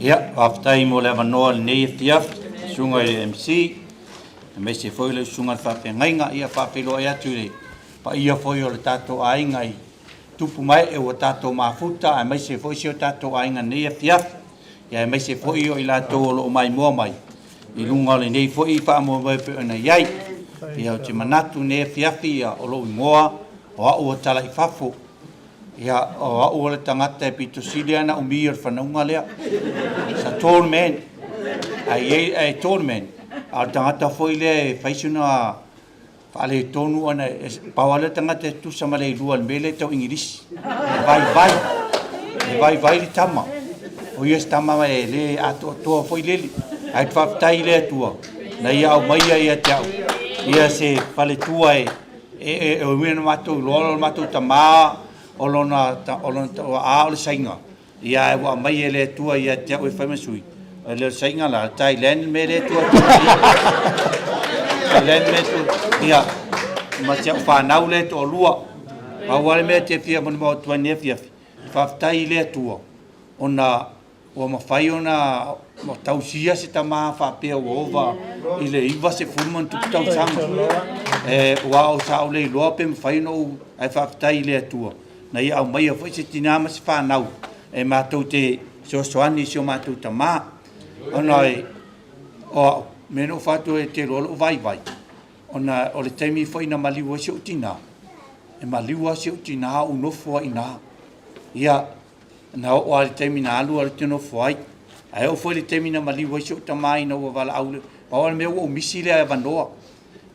Ia, faafetai mo le avanoa i lenei afiafi, susuga i le MC, aemaise foi le susuga i le faafeagaiga. Ia, faafeiloai atu i le paia foi o le tatou aiga i tupu ma ee ua tatou mafuta, aemaise foi si o tatou aiga i lenei afiafi, ia aemaise foi o i latou o lo o maimoa mai i luga o lenei foi faamoemoe e pei ona i ai. Ia, ou te manatu i lenei afiafi, ia, o lou igoa o au o Talaifafo. Ia, o au o le tagata e pito sili lava ona umi o le fanauga lea. It's a tall man. Ae, a tall man. A o le tagata foi lea e fai sina faaletonu ona e, pau lava lea o le tagata e tutusa ma le ilua i le mea lea tau Igilisi. E vaivai. E vaivai le tama. O ia se tama e le atoatoa foi lele. Ae ou te faafetai i le Atua na ia aumaia ia te au ia se faletua e E ui ina matou iloa o le matou tama o lona o lona a o le saiga, ia ae ua aumai e le Atua ia te au e fai ma sui. E le o le saiga la, Thailand le mea lea e tua atu ai. Thailand le mea e tua ia ma si au fanau lea e toalua. Pau lava le mea e te fia molimau atu ai i lenei afiafi, faafetai i le Atua ona Ua mafai ona tausia se tama faapea ua ova i le 90 ma ona tupu tausaga. Aua o sa ou le iloa pe mafai ona ou, ae faafetai i le Atua na ia aumaia foi se tina ma se fanau e matou te fesoasoani i si o matou tama. Ona o au, mea na ou fai atu e te iloa lou vaivai, ona o le taimi foi na maliu ai si ou tina, e maliu lava si ou tina a ou nofo ai i ina. Ia, Na oo lava i le taimi na alu alu te nofo ai. Ae oo foi i le taimi na maliu ai si ou tama ina ua valaau le, pau lava le mea ua ou misi le avanoa.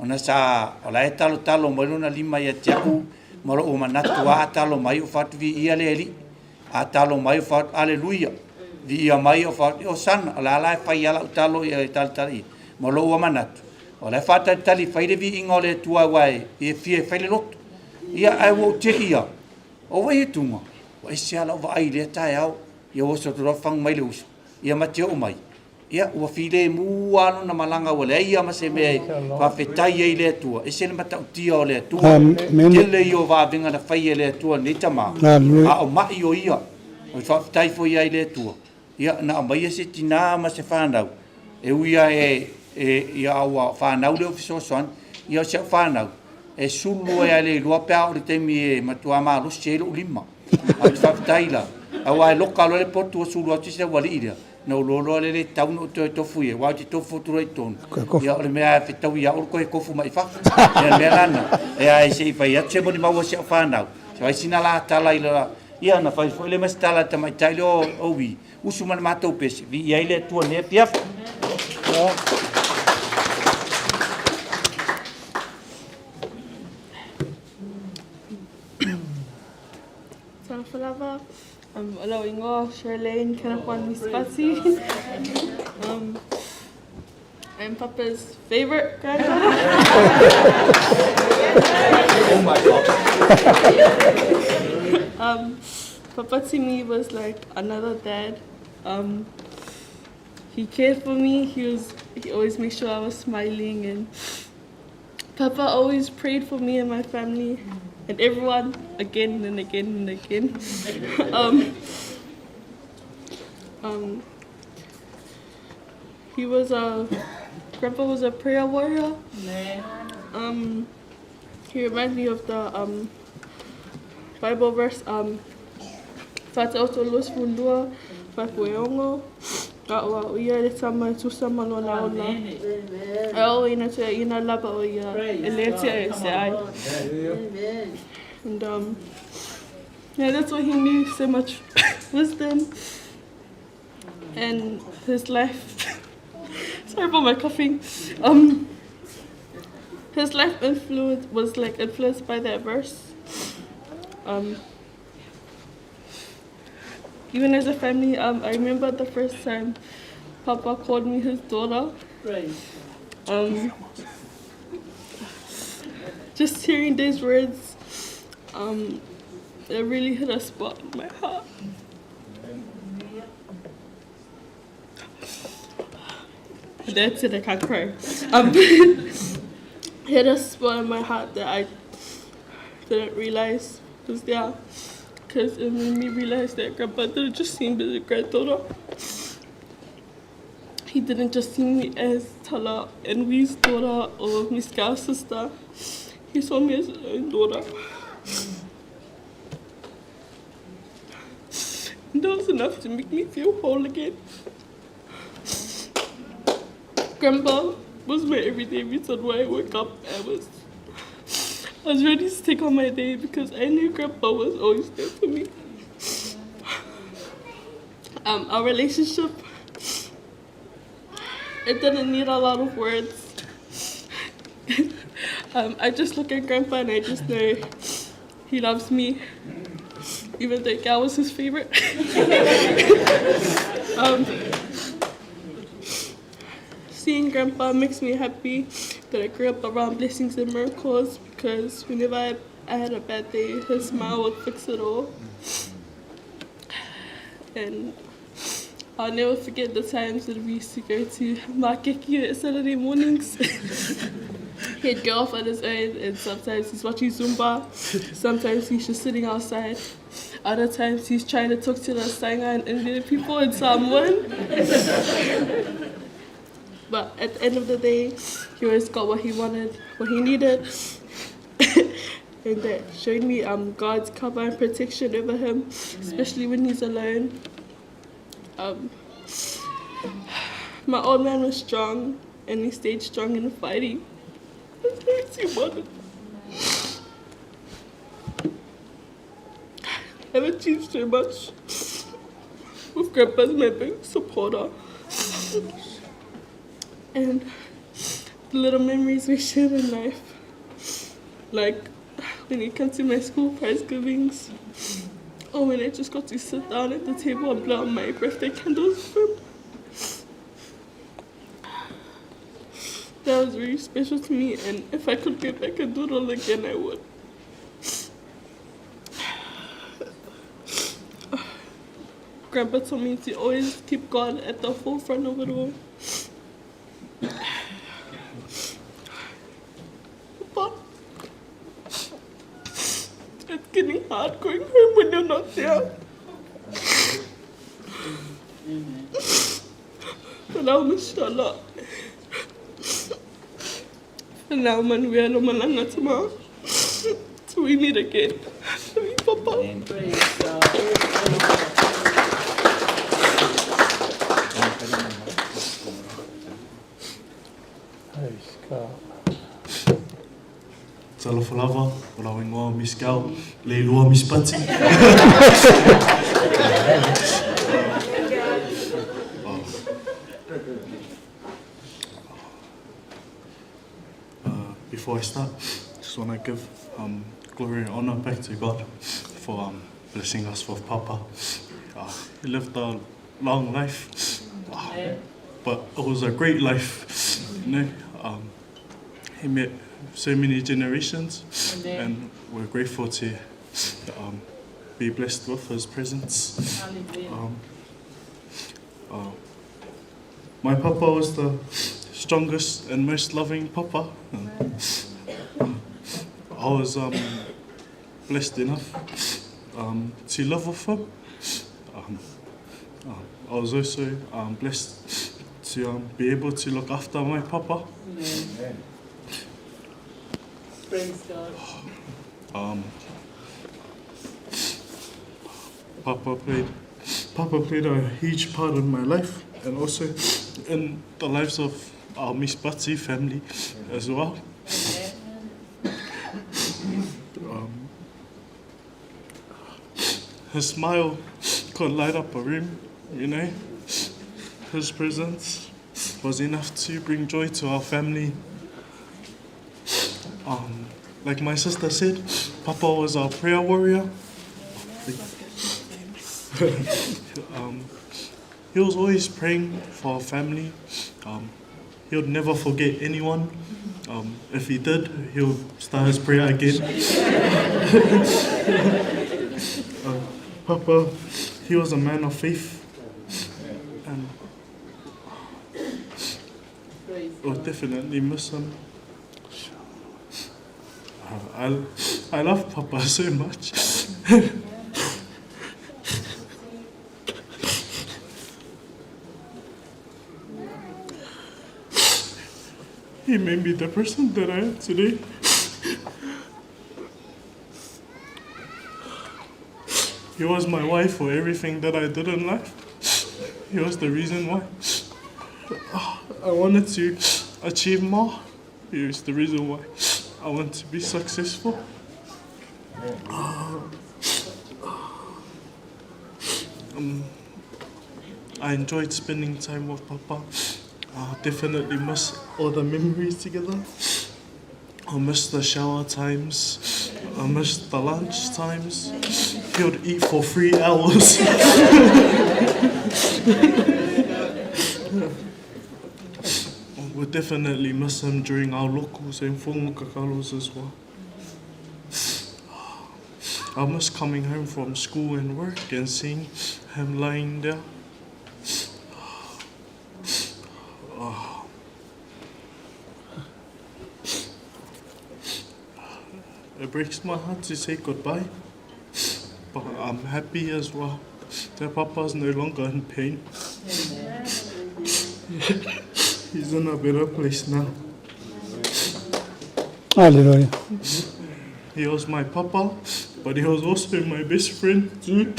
Ona sa, o la e talotalo mai lona lima ia te au ma lou manatu lava a talo mai ou fai atu, Viia le Alii. A talo mai ou fai atu, Aleluia. Viia mai ou fai atu, Osana. O la la e fai lava lau talo ia e talitali ia. Ma lou lava manatu, o la e faatalitali e fai le viiga o le Atua aua e fia e fai le loto. Ia ae ua ou te i lava, O ai e tuga? Ua ese lava lau vaai i lea taeao. Ia ua oso atu loa fagu mai le uso, ia ma te oo mai, ia ua filemu lava lona malaga ua leai lava ma se mea e faafetai ai i le Atua. Ese le matautia o le Atua. Tele ia o vavega na faia e le Atua i lenei tama, a o mai o ia. O le faafetai foi ai i le Atua, ia na aumaia se tina ma se fanau, e ui lava e, e, ia a ua fanau lea o fesoasoani, ia o si au fanau, e sulu ai lava le iloa pe a oo i le taimi e matua malosi ai lou lima. Ae ou te faafetai la, aua e loka loa le potu ua sulu atu si aualii lea, ona ou iloa loa lea e le tatau ona ou toe tofu i ai, aua ou te tofu atu loa i totonu, ia o le mea lava e fetaui ia au o le toe tofu mai i fafo. Ia o le mea la lena, ae se i fai atu se molimau a si au fanau, se fai sina la tala i le Ia ona fai foi lea ma se tala a le tamaitai lea o Wi, usu ma le matou pese, viia ai le Atua i lenei afiafi. Talofa lava, o lou ingoa o Charlene Kenapuan Mispati. I'm Papa's favorite granddaughter. Oh my God. Papa to me was like another dad. He cared for me. He was he always made sure I was smiling, and Papa always prayed for me and my family and everyone again and again and again. um, um, he was a grandpa was a prayer warrior. Um, he reminds me of the um, Bible verse um, Whataoto 22, 46, a ua o ia le tama e tusa ma lona ola. E o ina te ina lava o ia e le tea e se ai. And yeah, that's why he knew so much wisdom. And his life, sorry about my coughing. His life influence was like influenced by that verse. Even as a family, I remember the first time Papa called me his daughter. Just hearing those words, it really hit a spot in my heart. That's it, I can't cry. Hit a spot in my heart that I didn't realize was there. Because it made me realize that Grandpa didn't just see me as a granddaughter. He didn't just see me as Tala and Wee's daughter or Miss Gal's sister. He saw me as his own daughter. And that was enough to make me feel whole again. Grandpa was my everyday reason why I woke up. I was I was ready to take on my day because I knew Grandpa was always there for me. Um, our relationship, it didn't need a lot of words. um, I just look at Grandpa and I just know he loves me, even though Gal was his favorite. um, seeing Grandpa makes me happy that I grew up around blessings and miracles because whenever I, I had a bad day, his smile would fix it all. And I'll never forget the times that we used to go to Makeki at Saturday mornings. He'd go off on his own, and sometimes he's watching Zumba, sometimes he's just sitting outside. Other times he's trying to talk to the Sanga and Indian people in Samoan. But at the end of the day, he always got what he wanted, what he needed. and that showed me um, God's cover and protection over him, especially when he's alone. Um, my old man was strong, and he stayed strong in the fighting. That's very wanted. I've achieved so much. With Grandpa's my big supporter. And the little memories we shared in life. Like when he came to my school prize givings, or when I just got to sit down at the table and blow out my birthday candles for him. That was very special to me, and if I could get back and do it all again, I would. Grandpa told me to always keep God at the forefront of it all. But it's getting hard going home when you're not there. But I'll miss you a lot. And now, man, we are no malanga tomorrow. Till we meet again. Love you, Papa. Praise God. Praise God. Talofa lava, o lau ingoa o Miss Gal, Leilua Miss Pati. Uh, before I start, just want to give um, glory and honor back to God for um, blessing us with Papa. Uh, he lived a long life, uh, but it was a great life. You know, um, he met so many generations, Amen. and we're grateful to um, be blessed with his presence. Hallelujah. Um, uh, my papa was the strongest and most loving papa. And I was um, blessed enough um, to live with him. Um, uh, I was also um, blessed to um, be able to look after my papa. Amen. Praise God. Um, Papa played Papa played a huge part in my life and also in the lives of our Miss Butsy family as well. Amen. Um, his smile could light up a room, you know. His presence was enough to bring joy to our family. Um, like my sister said, Papa was our prayer warrior. um, he was always praying for our family. Um, he would never forget anyone. Um, if he did, he would start his prayer again. uh, Papa, he was a man of faith. And Praise we'll God. definitely miss him. Uh, I, I love Papa so much. He made me the person that I am today. He was my wife for everything that I did in life. He was the reason why I wanted to achieve more. He was the reason why I want to be successful. I enjoyed spending time with Papa. I definitely miss all the memories together. I miss the shower times. I miss the lunch times. He would eat for 3 hours. We'll definitely miss him during our locals and fongokakalos as well. I miss coming home from school and work and seeing him lying there. It breaks my heart to say goodbye, but I'm happy as well that Papa's no longer in pain. He's in a better place now. Hallelujah. He was my papa, but he was also my best friend too.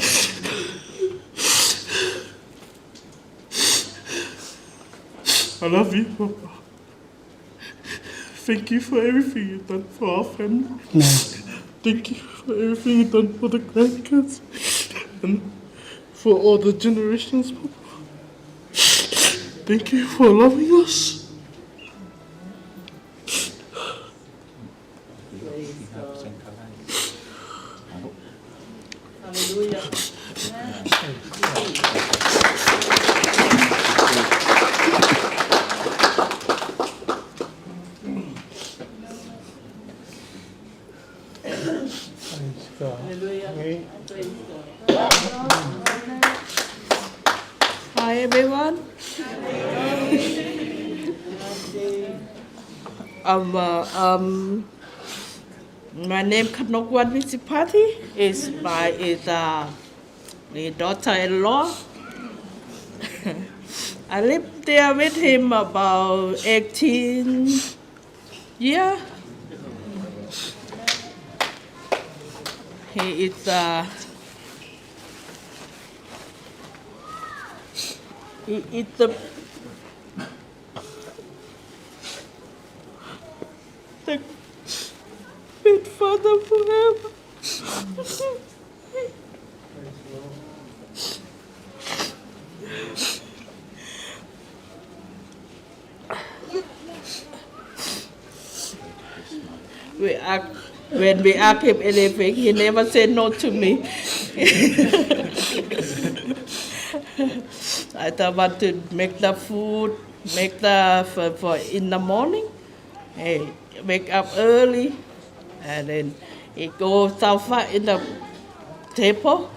I love you, Papa. Thank you for everything you've done for our family. Thank you for everything you've done for the grandkids and for all the generations, Papa. Thank you for loving us. Praise God. Hallelujah. Praise God. Hallelujah. Praise God. Hi everyone. My name Kanokwan Visipati is my is the daughter-in-law. I lived there with him about 18 years. He is he is the big father forever. We ask, when we ask him anything, he never said no to me. I don't want to make the food, make the for in the morning. Hey, wake up early, and then he go sofa in the table,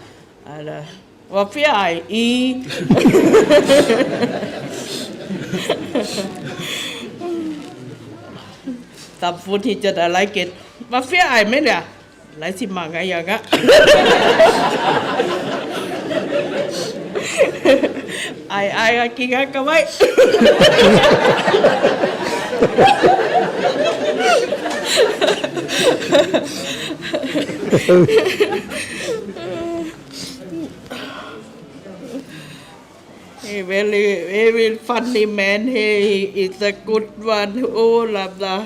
and what fear I eat. Some food he just I like it. What fear I mean ya? Like si mga yaga. I kinga kamay. He very, very funny man. He is a good one. All of the,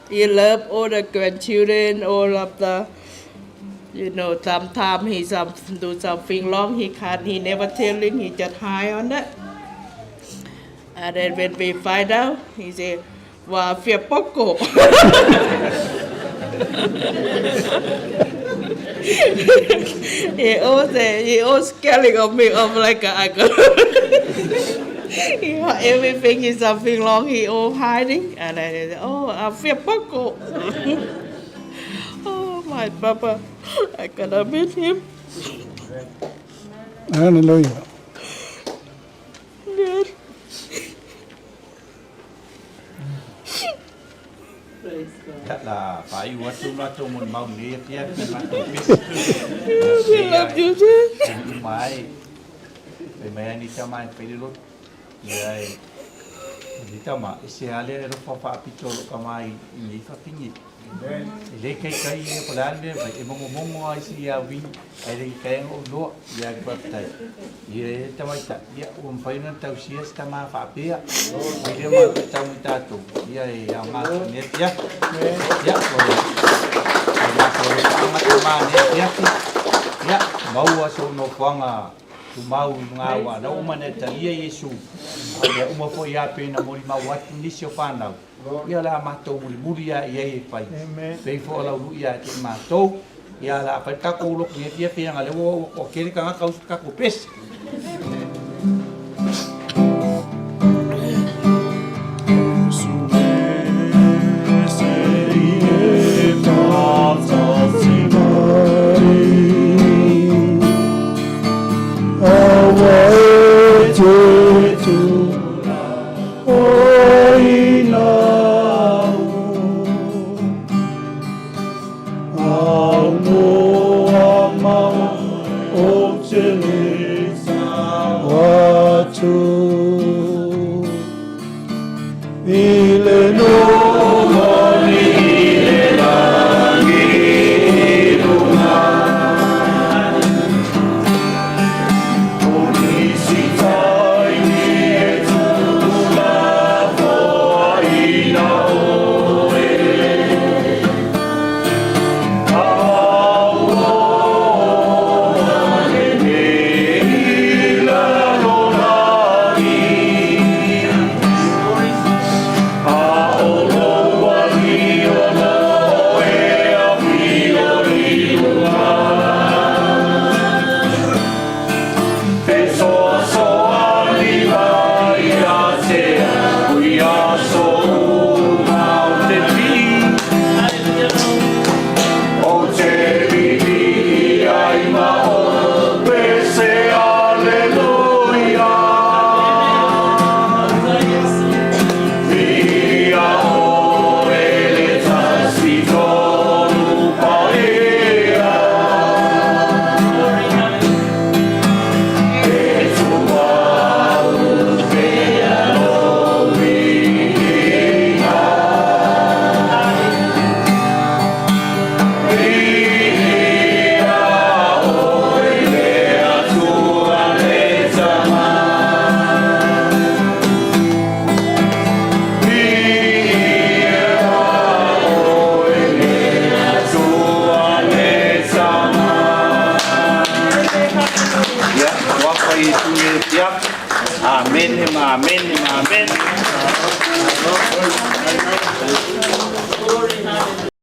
he love all the grandchildren. All of the, you know, sometimes he some do something wrong. He can't. He never telling. He just hide on that. And then when we find out, he say, "Wa fear poco." He always say, he always scaring of me of like I go. He, everything is something wrong. He all hiding, and then he say, "Oh, I fear poco." Oh my papa, I gonna miss him. Hallelujah. Good. Praise God. Ia la faaiu atu latou molimau i lenei afiafi i matou pese. We love you too. Uma ai, fai mai ai ni tama e fai le lotu. Ia e O lenei tama, e se a le alofa faapito o lou tama i nei fafine. E le taitai ia po o le a le mea e fai, e mogomogo lava isi ia uiga, ae le i taea ona ou iloa. Ia ae faafetai i le tamaitai, ia ua mafai ona tausia se tama faapea. Mai lea matou tau mai tatou, ia e aoga foi i lenei afiafi. Ia, o le matou alofaaga tama i lenei afiafi, ia maua sou nofoaga tumau i luga aua o lea ua uma ona e talia Iesu, a o mea uma foi lava pei ona molimau atu nisi o fanau, ia o le a matou mulimuli lava i ai e fai, pei foi o lau lui ia te i matou, ia o le a fai le tatou lotu i lenei afiafi leaga o lea ua toatele tagata usu i le tatou pese. Ia, ua fai e tu nei fia. Amene ma amene ma amene.